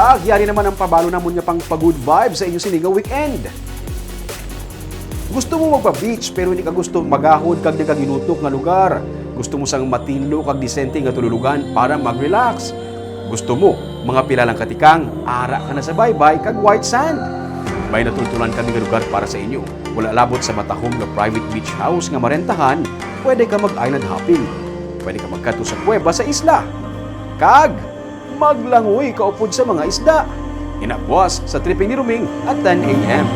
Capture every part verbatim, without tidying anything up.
Ag yari naman ang pabalo namon nga pang pa-good vibe sa inyo sini nga weekend. Gusto mo magpa-beach pero hindi ka gusto magahod kag nagaginutok nga lugar? Gusto mo sang matinlo kag disente nga tululugan para mag-relax? Gusto mo mga pila lang ka tikang, ara ka na sa baybay kag white sand? May natultulan kami nga lugar para sa inyo. Wala labot sa matahom nga private beach house nga marentahan, pwede ka mag-island hopping. Pwede ka magkadto sa kuweba sa isla. Kag maglangoy ka upod sa mga isda. Ina buwas sa tripping ni Ruming at ten a m.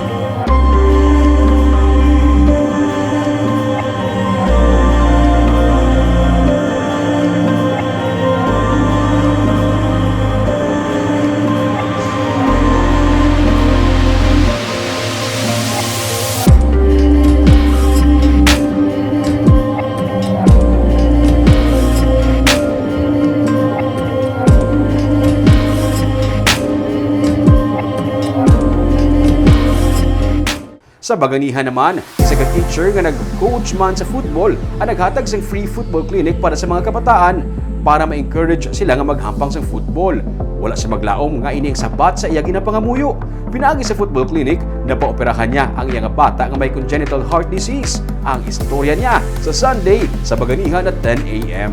Sa baganihan naman, isa ka teacher nga nag-coach man sa football ang naghatag sang free football clinic para sa mga kabataan para ma-encourage sila nga maghampang sang football. Wala siya maglaom nga ini ang sabat sa iya ginapangamuyo. Pinaagi sa football clinic, napaoperahan niya ang iya nga bata nga may congenital heart disease. Ang istorya niya sa Sunday sa baganihan at ten a m.